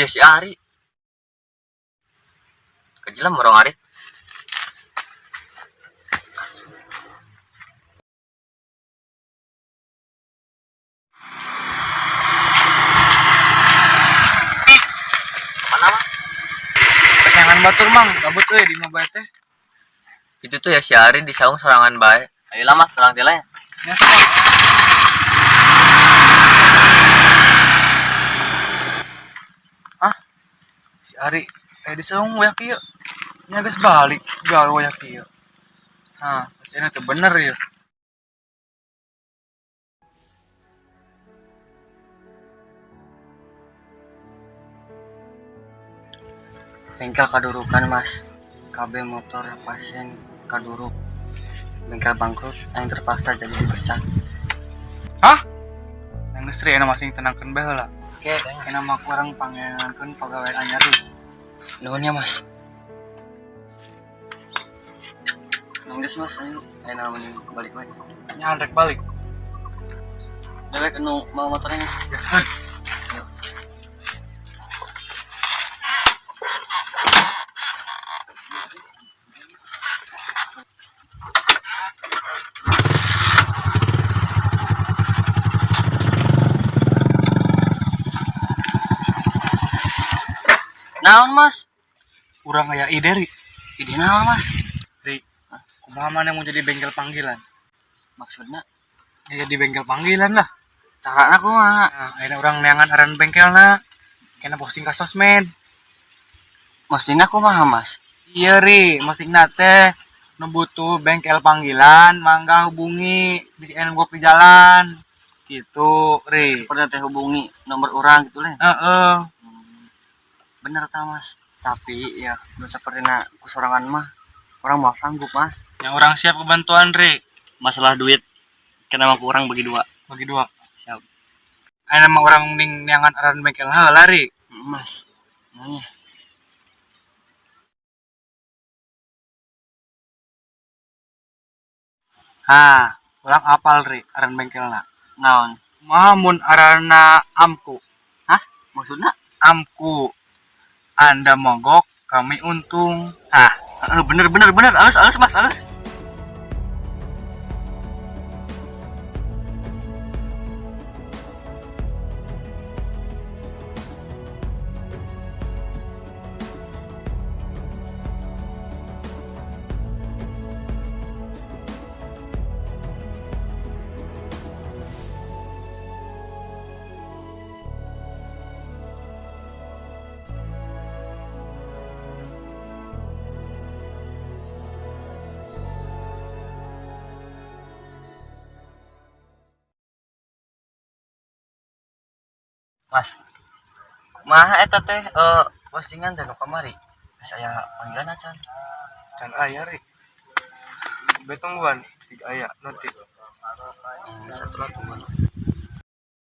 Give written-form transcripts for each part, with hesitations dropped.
Ya si Ari. Kejelam orang Ari. Mana mah? Jangan batur mang, gabut euy di mah bae teh. Itu tuh ya si Ari di saung sorangan bae. Ayolah mas, orang teh lah ya. Ya sok. Ah, si Ari di saung waya kieu. Nya geus balik gawe waya kieu. Hah, pasti teh bener ya. Bengkel kadurukan mas, KB motor pasien kaduruk. Bengkel bangkrut, yang terpaksa jadi dipecat. Hah? Yang geus ri masing tenangkeun bae heula. Oke, Ayeuna mah kurang pangeankeun pagawean anyar ri. Nuhun ya mas. Nunggu mas, ayo. Ayo mending balik lagi. Nya rek balik. Dewek anu mau motornya. Geus heun. Ayo. Naon mas? Urang aya ide ri. Ide naon mas? Ri, kumaha maneh mau jadi bengkel panggilan? Maksudnya? Ya jadi bengkel panggilan lah. Cara aku mah. Nah, akhirnya orang neangan aran bengkelna. Kena posting ka sosmed. Maksudnya aku mah mas. Iya ri, postingna teh nu butuh bengkel panggilan, mangga hubungi bisi anu gua di jalan. Gitu, ri. Seperti teh hubungi nomor orang gitu lah. Heeh. Bener ta mas. Tapi ya nu seperti na kusorangan mah orang mau sanggup mas. Yang orang siap kebantuan ri, Masalah duit kena aku orang bagi dua. Bagi dua. Siap. Ayeuna mah orang mending neangan aran bengkel heula ri. Mas. Nanya. Hah, urang apal ri aran bengkelna. Naon? Kumaha mun aranna Amku? Hah? Maksudnya? Amku. Anda mogok, kami untung. Ah, Bener bener bener alus alus mas alus. Mas, kumaha eta teh postingan teh nu kamari? Geus aya panggilan acan. Can aya ri. Be tungguan, tiga aya notif. Satu lah tungguan.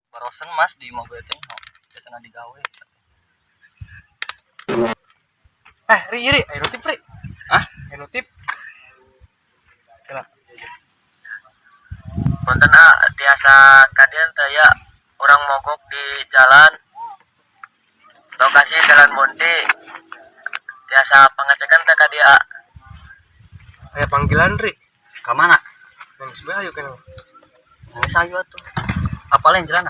Barosen mas di mobil teh biasana digawe. Ri, ri, ayo notif ri. Hah? Ayo notif. Kela. Punten ah, tiasa kadian teh ya orang mogok di jalan. Lokasi Jalan Bonti. Tiasa pengecekan teh ka dia. Aya panggilan ri. Ka mana? Nang sebelah ayo kena. Nang sayu atuh. Apal yang jalan?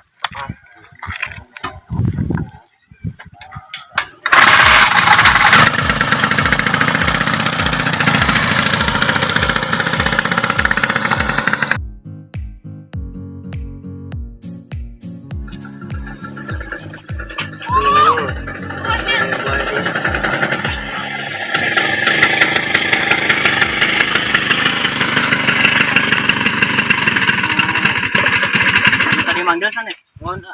Tadi manggil sana. Mohon.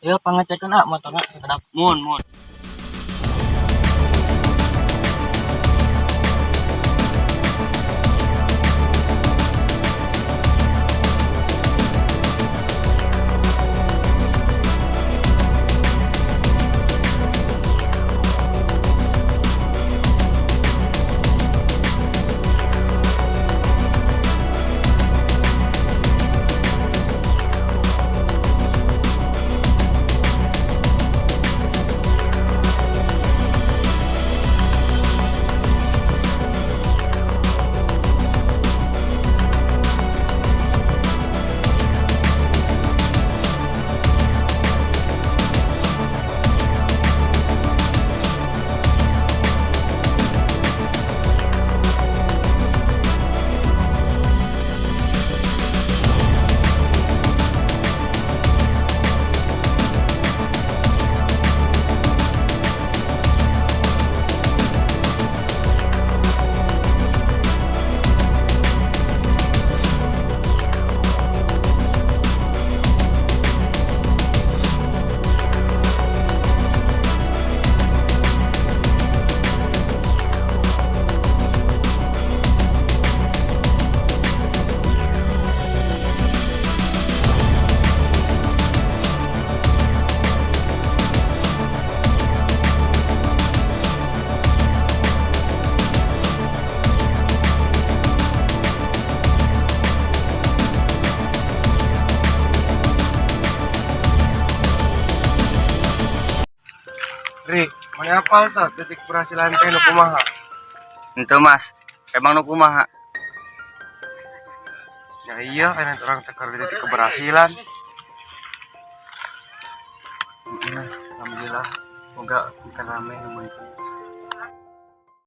Ya pengecekan ah motornya kedap. Mohon, mohon. Apal teh titik keberhasilan teh nu kumaha? Henteu, Mas. Emang nu kumaha? Ya iya, kan urang teh keur di titik keberhasilan. Mas, alhamdulillah. Moga ikan rame nu meunang.